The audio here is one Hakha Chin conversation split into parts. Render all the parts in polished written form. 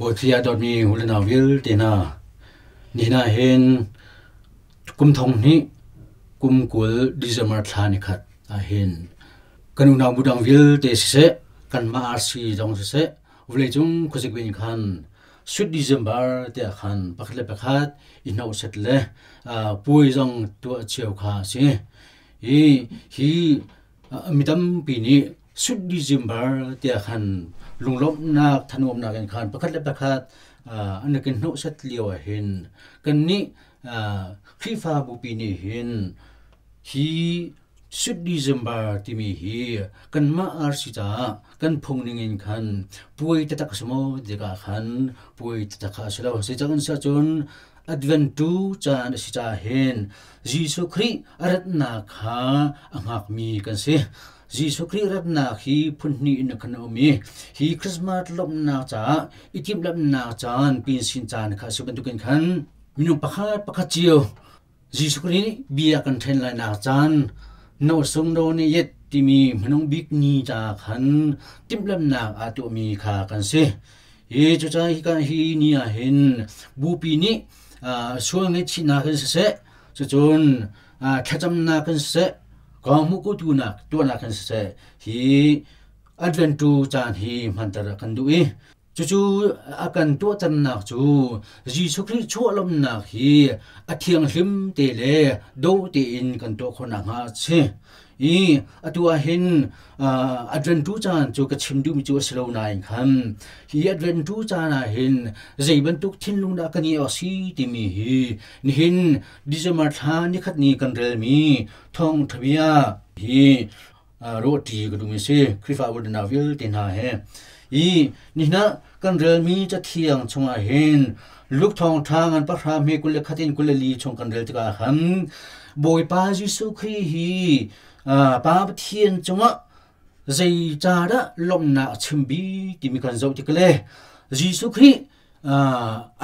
Bawi a dawtmi u le nau vialte hna, nihin ah hin kum thong hnih kum 20 December thla ni khat ah hin kan unau bu dang vialte siseh, kanmah RC zong siseh, vawleicung khuazik in khan Sweet December tiah khan pakhat le pakhat i hnohset le puai zong tuah cio kha a si. Hi hi mi tampi nih Sweet December tiah khan lunglawmhnak thanuamnak in khan pakhat le pakhat an rak in hnawhset lio ah hin kannih Khrihfabupi nih hin hi Sweet December timi hi kanmah RC caah kan phung ning in khan puai taktak a si maw tikah khan puai taktak kha a si lo. Zeicah kan si ahcun Advent tu caan a si caah hin Jesuh Khrih a ratnak kha a hngakmi kan si. Jesuh Khrih ratnak hi phun hnih in a kan um i hi Christmas lawmhnak caah i timhlamhnak caan pinsin caan kha a si bantukin khan minung pakhat pakhat cio Jesuh Khrih nih bia kan ṭhen lainak caan no sung no ni yet timi hmanung bik ni ca khan timhlamhnak aa tuahmi kha kan si. Hi cucaah hi hi ni ah hin bupi nih sual ngaihchihnak in siseh, cucun thlacamnak in siseh, kawhmuh tuahnak in siseh, hi Adventu caan hi hmanter kan duh i Cucu a kan tuahternak cu Jesuh Khrih chuahlawmnak hi a thianghlim te le dawh tein kan tuah khawh nakhnga a si. I atu ah hin Adventu caan cu ka chim duhmi cu a si lo nain khan hi Adventu caan ah hin zei bantuk thinlung dah kan i awk si timi hi nihin December thla nikhat ni kan relmi thawngṭha bia hi rawhṭi ka duhmi si Khrihfabu dana vialte hna he i nihin ah kan relmi cathiang chungah hin Luke thawngṭha ngan pahra hme 21 in 24 chung kan rel tikah khan Bawipa Jesuh Khrih hi Pa Pathian cungah zeicadah lawmhnak a chim bik timi kan zoh tik le Jesuh Khrih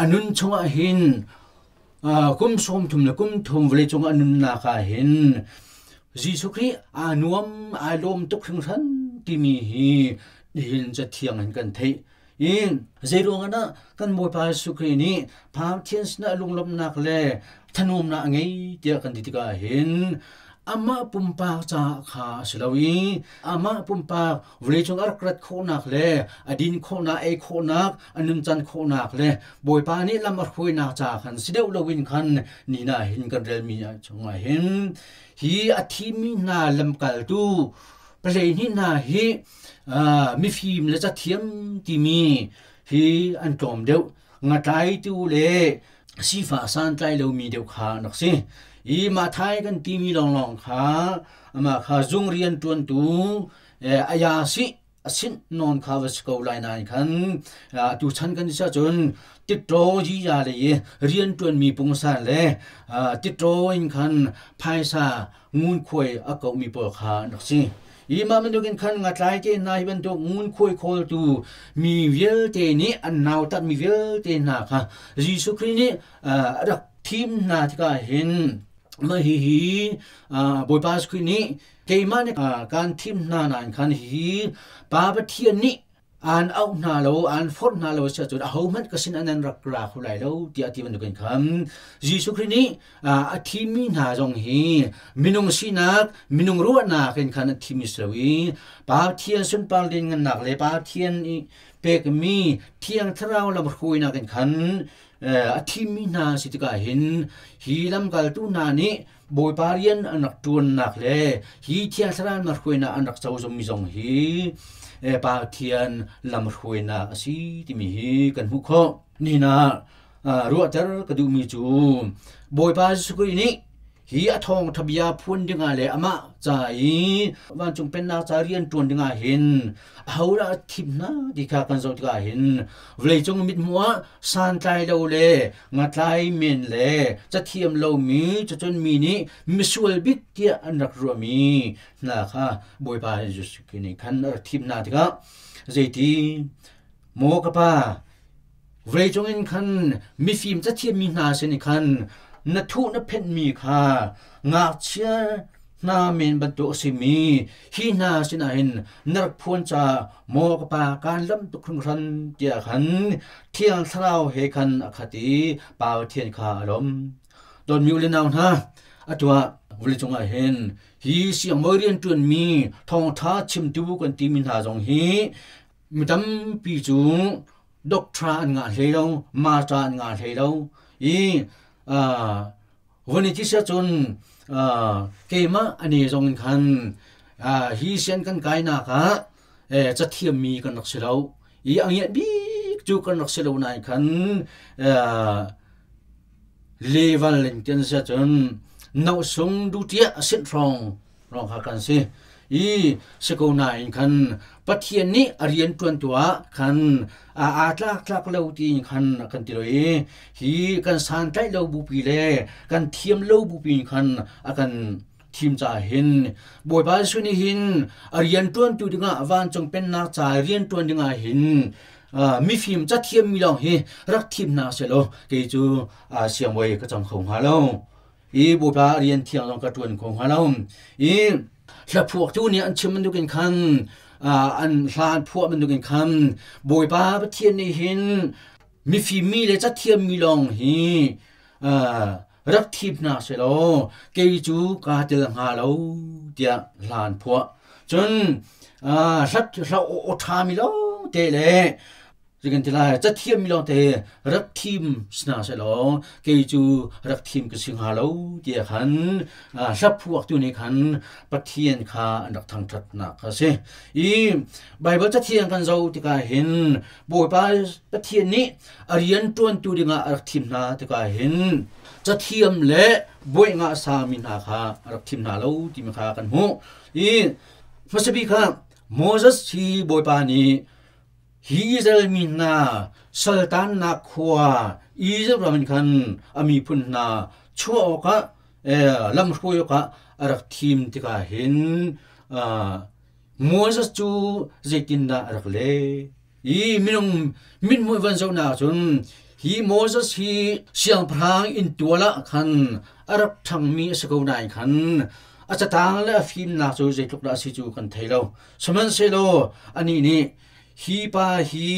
a nun chungah hin kum 30 le kum thum vawleicung a nunnak ah hin Jesuh Khrih aa nuam aa lawm tuk hringhran timi hi nihin cathiang in kan theih. I zeiruang ah dah kan Bawipa Jesuh Khrih nih Pathian sinah lunglawmhnak le thanuamnak a ngei tiah kan ti tikah hin amah pumpak caah kha a si lo i amah pumpak vawleicung a rak rat khawhnak le a din khawhnak ei khawhnak a nuncan khawhnak le Bawipa nih lam a hruainak ca khan si deuh loin khan ni na hin kan relmi chungah hin hi a thimi hna lamkaltu palei hnih hna hi mifim le cathiam timi hi an tlawm deuh ngatlaitu le sifah santlai lomi deuh kha an rak si. I Mathai kan timi lawnglawng kha amah kha zung rian ṭuantu aya si a sinh nawn kha va si ko lai nain khan atu chan kan si ahcun titṭaw yiya lei i rian ṭuanmi pungsan le titṭaw in khan phaisa ngunkhuai a kohmi pawl kha an rak si. Hi mah bantukin khan ngatlai te hna hi bantuk ngunkhuai khawltu mi vialte nih an nautat mi vialte hna kha Jesuh Khrih nih a rak thim hna tikah hin mah hihi Bawipa Jesuh Khrih nih keimah nih kaan thim hna nain khan hihi Pa Pathian nih aan auh hna lo aan forh hna lo si ahcun ahohmanh ka sin an rak ra kho lai lo tiah ti bantukin khan Jesuh Khrih nih a thimmi hna zong hi minung sinak minung ruahnak in khan an thimmi si lo i Pathian sunpar lianngannak le Pathian i pekmi Thiang Thlarau lamhruainak in khan a thimmi hna si tikah hin hi lamkaltu hna nih Bawipa rian an rak ṭuannak le hi Thiang Thlarau lamhruainak an rak cozummi zong hi Pathian lamhruainak a si timi hi kan hmuh khawh. Nihin ah ruahter ka duhmi cu Bawipa Jesuh Khrih nih hi a thawngṭha bia phuan dingah le amah ca i vancung pennak ca rian ṭuan dingah hin ahodah a thim hna ti kha kan zoh tikah hin vawleicung mithmuh ah santlai lo le ngatlai men le cathiam lomi cucun mi nih misual bik tiah an rak ruahmi hna kha Bawipa Jesuh Khrih nih khan a rak thim hna tikah zeiti maw ka pa vawleicung in khan mifim cathiammi hna sin i khan na thuh na phenhmi kha ngakchia Hna men bantuk a simi hi hna sinah hin na rak phuan caah maw ka pa kaan lamh tuk hringhran tiah khan Thiang Thlarau he khan a khat i Pa Pathian kha a lawm. Dawtmi u le nau hna, atu ah vawleicung ah hin hi siangbawi rianṭuanmi thawngṭha chimtu kan timi hna zong hi mi tampi cu doctor an ngah hlei lo, master an ngah hlei lo i vun i ti cun keimah ane zong in khan hi sian kan kainak ah cathiammi kan rak si lo i a ngiah bik cu kan rak si lo nain khan level in kan si cun nosung dutiah a sit hrawng rong kha kan si i si ko nain khan Pathian nih a rian ṭuan tu ah khan aa tlak tlak lo ti khan a kan ti lo i hi kan santlaih lo bupi le kan thiam lo bupi khan a kan thim caah hin Bawipa Jesuh nih hin a rian ṭuantu dingah vancung pennak ca rian ṭuan dingah hin mifim cathiam mi lawng hi rak thim hna selaw kei cu siangbawi ka cang kho hnga lo. I Bawipa rian thiang zong ka ṭuan kho hnga lo. I hlaphuaktu nih an chim bantukin khan an hla an phuah bantukin khan Bawipa Pathian nih hin mifim mi le cathiam mi lawng hi rak thim hna selaw kei cu kaa tel hnga lo tiah hla an phuah. Cun hla hla aw ṭha mi lawng te le Zeikan ti lai cathiam mi lawngte rak thim sna selaw kei cu rak thim ka si hnga lo tiah khan hlaphuaktu nih khan Pathian kha an rak thangṭhatnak kha a si. I Baibal cathiang kan zoh tikah hin Bawipa Pathian nih a rian ṭuantu dingah a rak thim hna tikah hin cathiam le bawi ngah sami hna kha a rak thim hna lo timi kha kan hmuh. I hmasabik kha Moses hi Bawipa nih Hi Israel mi hna saltannak khua Izipt ram in khan a miphun hna chuah awkah lamhruai awkah a rak thim tikah hin Moses cu zeitindah a rak leh? Hi minung mithmuh van zohnak cun hi Moses hi siangpahrang inntual ah khan a rak ṭhangmi a si ko nain khan a catang le a fimnak cu zeitluk dah a si cu kan thei lo. Sihmanhsehlaw anih nih hi pa hi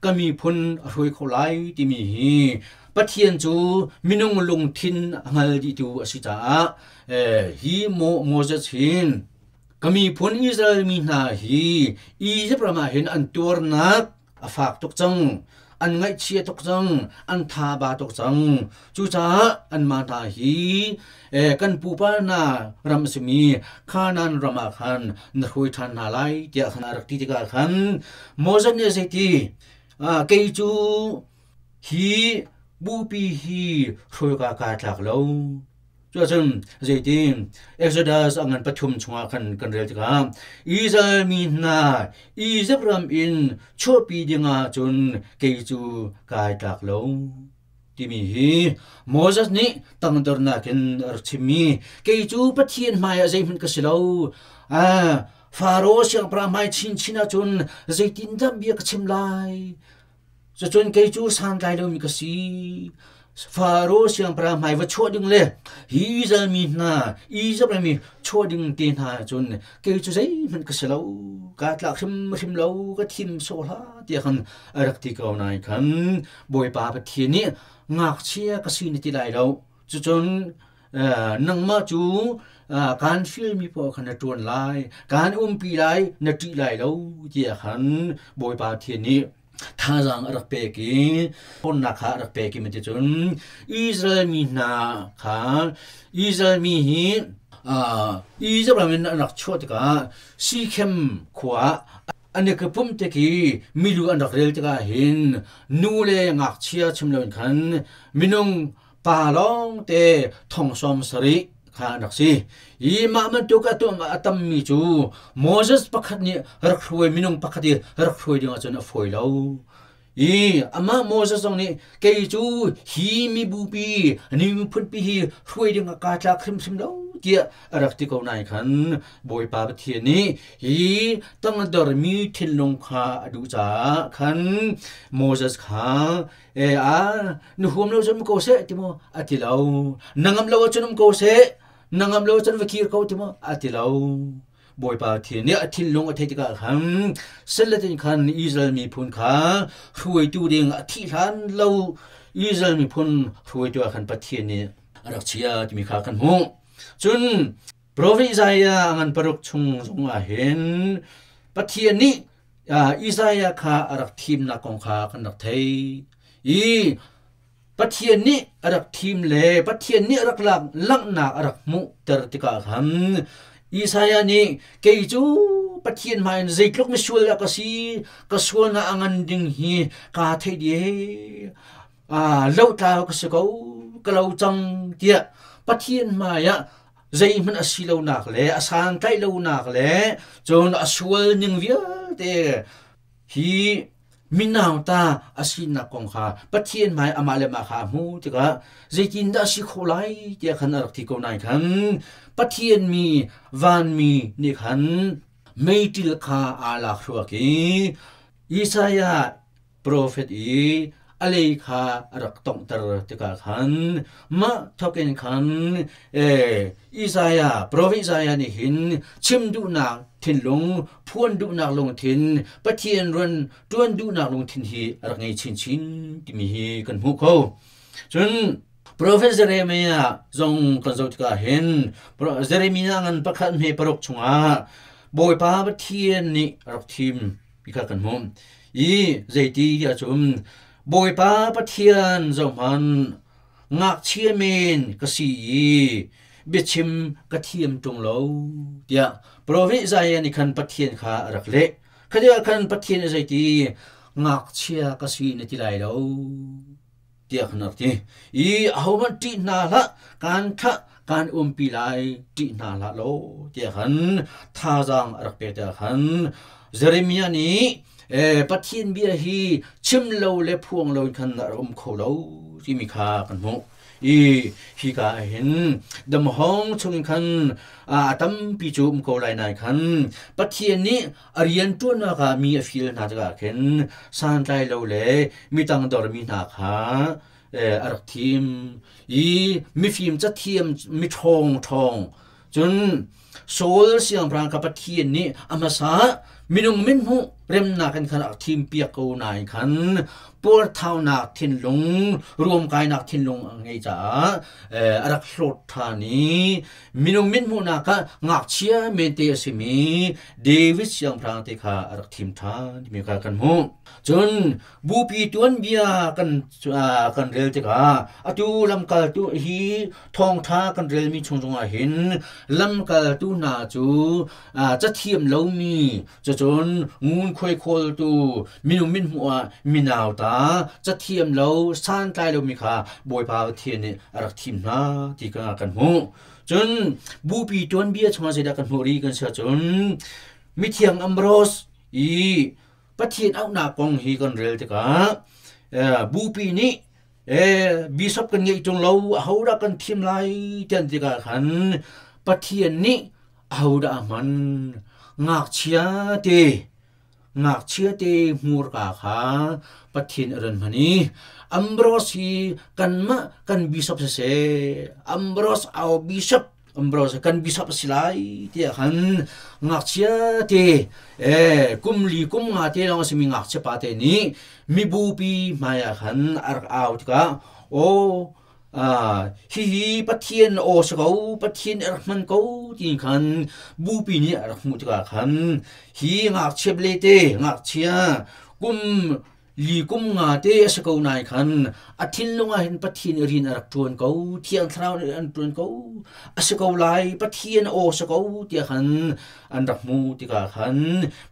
ka miphun a hruai kho lai timi hi Pathian cu minung lungthin a hngal dihtu a si caah hi Moses hin ka miphun Israel mi hna hi Izipt ram ah hin an tuarnak a fak tuk cang an ngaihchia tuk cang an tha ba tuk cang cucaah anmah hna hi kan pupa hna ram a simi Kanaan ram ah khan na hruai ṭhan hna lai tiah khan a rak ti tikah khan Moses nih zeiti kei cu hi bupi hi hruai ka kaa tlak lo. Cuahcun zeitin Exodus a ngan pathum chungah khan kan rel tikah Israel mi hna Izipt ram in chuahpi dingah cun kei cu kai tlak lo timi hi Moses nih tangdornak in a rak chimmi kei cu Pathian hmaiah zeihmanh ka si lo. Faro siangpahrang hmai chinchin ahcun zeitindah bia ka chim lai? Cucun kei cu santlai lomi ka si. Faro siangpahrang hmai va chuah ding le hi Israel mi hna, Izipt mi chuah ding te hna cun kei cu zeihmanh ka si lo, kaa tlak hrimhrim lo, ka thim sawh hlah tiah khan a rak ti ko nain khan Bawipa Pathian nih ngakchia ka si na ti lai lo. Cucun nangmah cu kaan filmi paoh khan na ṭuan lai, kaan umpi lai, na ṭih lai lo tiah khan Bawipa Pathian nih thazaang a rak pek i ṭhawnnak kha a rak pek i cun Israel mi hna kha Israel mi hi Izipt ram in an rak chuah tikah Sikhem khua ah an i pumh tik i milu an rak rel tikah hin nu le ngakchia chim loin khan minung pa lawngte thong 70 kha an rak si. Hi mah bantuk a tuah a tammi cu Moses pakhat nih rak hruai minung pakhat i rak hruai ding ahcun a fawi lo. I amah Moses zong nih kei cu hi mibupi ni miphunpi hi hruai ding ah kaa tlak hrimhrim lo tiah a rak ti ko nain khan Bawipa Pathian nih hi tangdormi thinlung kha a duh caah khan Moses kha e a na huam lo cun um ko seh ti maw a ti lo na ngam lo ahcun um ko seh. Na ngam lo cun va kir ko ti maw? A ti lo. Bawipa thi nih a thinlung a theih tikah khan selatin khan Israel miphun kha hruaitu ding a thih hlan lo Israel miphun hruaitu ah khan Pathian nih a rak chia timi kha kan hmuh. Cun Profet Isaiah ngan paruk chung zong ah hin Pathian nih Isaiah kha a rak thimnak kong kha kan rak thei i Pathian nih a rak thim le Pathian nih a rak lak langhnak a rak hmuhter tikah khan Isaiah nih kei cu Pathian hmai in zeitluk misual dah ka si, ka sualnak a ngan ding hi kaa theih dih, lotlau ka si ko, ka lo cang tiah Pathian hmai ah zeihmanh a si lonak le a santlaih lonak le cun a sual ning vialte hi minauta a sinak kong kha Pathian hmai amah le mah kha a hmuh tikah zeitindah a si khawh lai tiah khan a rak ti ko nain khan Pathian mi vanmi nih khan meiṭil kha aa lak hruak i Isaiah profet i a lei kha a rak tonghter tikah khan mah thawkin khan Isaiah profet Isaiah nih hin chim duhnak thinlung phuan duhnak lungthin Pathian ruan ṭuan duhnak lungthin hi a rak ngei chinchin timi hi kan hmuh kho. Cun Profet Jeremiah zong kan zoh tikah hin Jeremiah ngan pakhat hme paruk chungah Bawipa Pathian nih a rak thim ti kha kan hmuh. I zeiti ti ahcun Bawipa Pathian zohhmanh ngakchia men ka si i biachim ka thiam ṭung lo tiah profet Isaiah nih khan Pathian kha a rak leh. Kha tikah khan Pathian nih zeiti ngakchia ka si na ti lai lo tiah khan a rak ti. I ahohmanh ṭih hna hlah, kaan thlah, kaan umpi lai, ṭih hna hlah law tiah khan thazaang a rak pek tikah khan Jeremiah nih Pathian bia hi chim lo le phuang lo in khan a rak um kho lo timi kha kan hmuh. I hika ah hin damhawng chungin khan a tampi cu um ko lai nain khan Pathian nih a rian ṭuannak ah mi a fil hna tikah khin santlai lo le mi tangdormi hna kha a rak thim i mifim cathiam mi ṭhawng ṭhawng cun Saul siangpahrang kha Pathian nih a hmasa minung mithmuh remnak in khan a thimpiak ko nain khan puarthaunak thinlung ruamkainak thinlung a ngei caah a rak hlawt ṭhan i minung mithmuhnak ah ngakchia mente a simi David siangpahrang te kha a rak thim ṭhan timi kha kan hmuh. Cun bupi tuanbia kan kan rel tikah atu lamkaltu hi thawngṭha kan relmi chung zongah hin lamkaltu hna cu cathiam lomi cucun ngunkhuai khawltu minung mithmuh ah minauta cathiam lo santlai lomi kha Bawipa Pathian nih a rak thim hna ti kha kan hmuh. Cun bupi tuanbia chungah zeidah kan hmuh rih kan si ahcun mithiang Ambrose i Pathian auhnak kong hi kan rel tikah bupi nih bishop kan ngeih ṭung lo ahodah kan thim lai tian tikah khan Pathian nih ahodah a hman ngakchia te ngakchia te hmurka kha Pathian a ran hman i Ambrose hi kanmah kan bishop siseh Ambrose our bishop Ambrose kan bishop a si lai tiah khan ngakchia te kum li kum nga te lawng a simi ngakchia pa te nih mibupi hmai ah khan a rak au tikah aw hihi Pathian aw si ko Pathian a rak hman ko ti khan bupi nih a rak hmuh tikah khan hi ngakchia blete ngakchia kum li kum nga te a si ko nain khan a thinlung ah hin Pathian rian a rak ṭuan ko Thiang Thlarau nih an ṭuan ko a si ko lai Pathian aw si ko tiah khan an rak hmuh tikah khan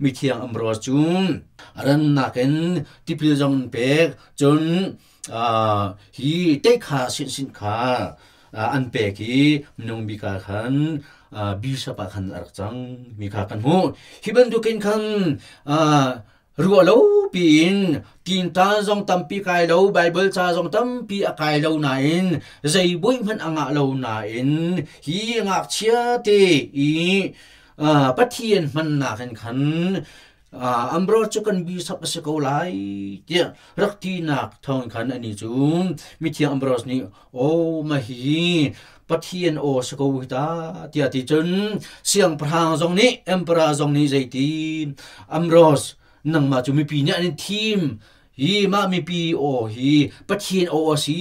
mithiang Ambrose cu a rannak in tipil zong an pek cun hi teikha sinsin kha an pek i minung bik ah khan bishop ah khan a rak cang mi kha kan hmuh hi bantukin khan Ruah lo piin tinta zong tampi kai lo, Baibal ca zong tampi a kai lo nain zei buai hmanh a ngah lo nain hi ngakchia te i Pathian hmannak in khan Ambrose cu kan bishop a si ko lai tiah rak tinak thawng khan ani cu mithiang Ambrose nih aw ma hi Pathian aw si ko hi ta tiah ti cun siangpahrang zong nih emperor zong nih zeiti Ambrose nangmah cu mipi nih an in thim hi mah mipi aw hi Pathian aw a si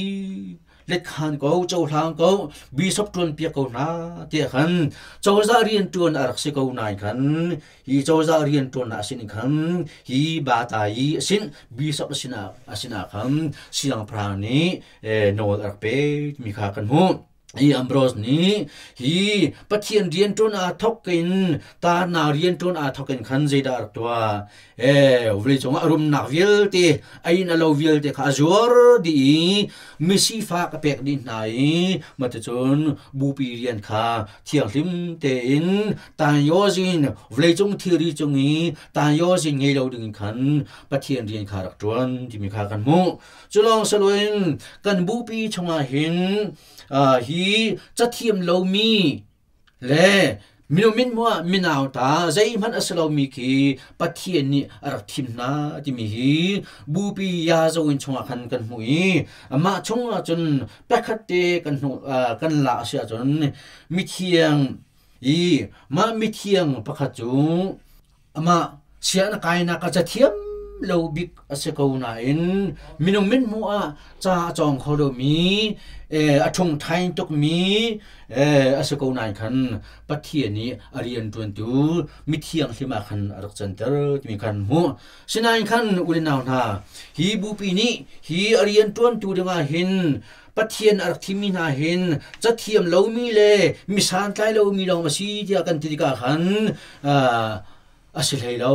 letkhan ko cohlang ko bishop ṭuan piak ko hna tiah khan cozah rian ṭuan a rak si ko nain khan hi cozah rian ṭuan a sin khan hi bata i a sin bishop a sinah khan siangpahrang nih nawl a rak pek mi kha kan hmuh. Hi Ambrose nih hi Pathian rianṭuan aa thawk in tarnak rianṭuan aa thawk in khan zeidah a rak tuah? Vawleicung ah a rumnak vialte a inn a lo vialte kha a zuar dih i misifak a pek dih hna i maticun bupi rian kha thianghlim tein tanyozin vawleicung thilri cung i tanyozin ngei lo ding in khan Pathian rian kha rak ṭuan timi kha kan hmuh. Culawng siloin kan bupi chungah hin hi cathiam lomi le minung min hmuh ah minau ta zeihmanh a si lomi khi Pathian nih a rak thim hna timi hi bupi ya zo in chungah khan kan hmuh i amah chungah cun pakhat te kan hnu kan la a si ahcun mithiang i mah mithiang pakhat cu Amah sian a kainak a cathiam lo bik a si ko nain minung mithmuh ah ca a cawng kho lomi a ṭhungṭhain tukmi a si ko nain khan Pathian nih a rianṭuantu mithianghlim ah khan a rak canter timi khan hmuh. Sinain khan u le nau hna, hi bupi nih hi a rianṭuantu dingah hin Pathian a rak thimmi hna hin cathiam lomi le mi santlai lomi lawng a si tiah kan ti tikah khan a si hlei lo.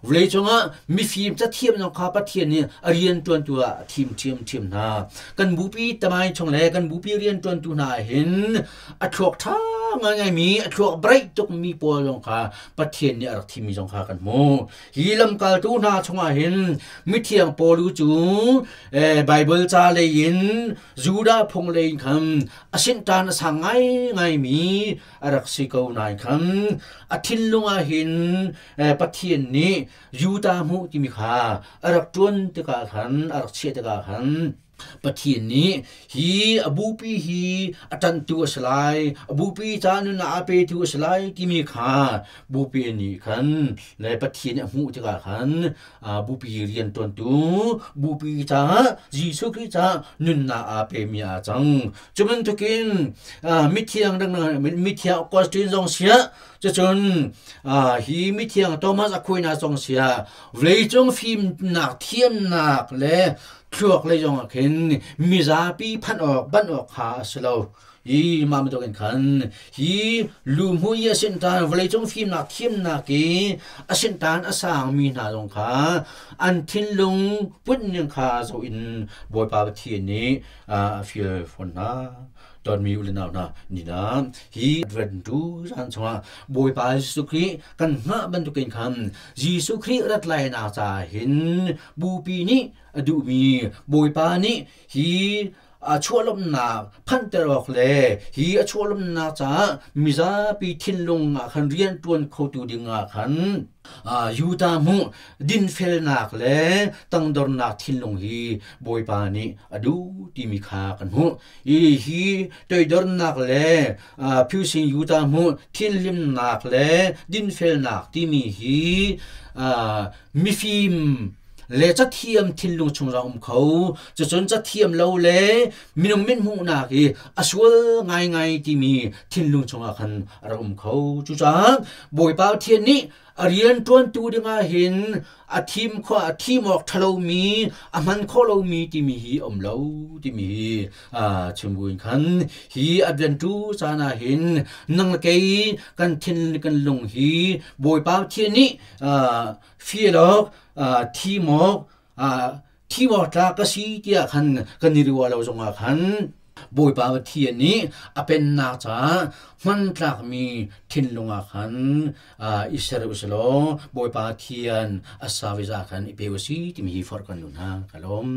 Vawleicung ah mifim cathiam zong kha Pathian nih a rianṭuantu ah a thim ṭhiamṭhiam hna. Kan bupi tamai chung le kan bupi rianṭuantu hna ah hin a thluak ṭha ngaingaimi, a thluak breih tukmi pawl zong kha Pathian nih a rak thimmi zong kha kan hmuh. Hi lamkaltu hna chungah hin mithiang Paul cu Baibal ca lei in Judah phung lei in khan a sinhtan a sang ngaingaimi a rak si ko nain khan a thinlung ah hin Pathian nih Judah hmuh timi kha a rak ṭuan tikah khan a rak chiah tikah khan Pathian nih hi a bupi hi a ṭanhtu a si lai, a bupi ca nunnak a petu a si lai timi kha bupi nih khan le Pathian nih a hmuh tikah khan bupi rianṭuantu, bupi caah Jesuh Khrih caah nunnak aa pemi aa cang. Cu bantukin mithiang mithiang Augustine zong siah cucun hi mithiang Thomas Aquinas zong siah vawleicung fimnak thiamnak le thluak lei zong ah khin mizapi phanh awk banh awk kha a si lo. Hi mah bantuk in khan hi luhmui i a sintan vawleicung fimnak thiamnak i a sintan a sangmi hna zong kha an thinlung put ning kha zoh in Bawipa Pathian nih a fial fawn hna. Tonmi u le nau hna nina hi Advent tu zan chungah Bawipa Jesuh Khrih kan hngah bantukin khan Jesuh Khrih rat lai nak ca hin bupi nih a duhmi Bawipa nih hi a chuahlawmhnak phanhter awk le hi a chuahlawmhnak caah mizapi thinlung ah khan rianṭuan khotu ding ah khan Judah hmuh dinfelnak le tangdornak thinlung hi Bawipa nih a duh timi kha kan hmuh. Hi hi toidornak le phyusing Judah hmuh thinhlimnak le dinfelnak timi hi mifim le cathiam thinlung chung zong um kho. Cucun cathiam lo le minung mithmuhnak i a sual ngaingai timi thinlung chungah khan a rak um kho. Cucaah Bawipa Pathian nih a rianṭuantu dingah hin a thim kho a thim awk ṭhalomi a hman khawh lomi timi hi um lo timi hi chim buin khan hi adventu caan ah hin nang le kei kan thin kan lung hi Bawipa Pathian nih fial awk thim awk thim awk tlak ka si tiah khan kan i ruah lo zongah khan Bawipa Pathian nih a pennak caah hmantlakmi thinlung ah khan i ser u silaw Bawipa Pathian a service ah khan i pe u si timi hi forh kan duh hna. Ka lawm.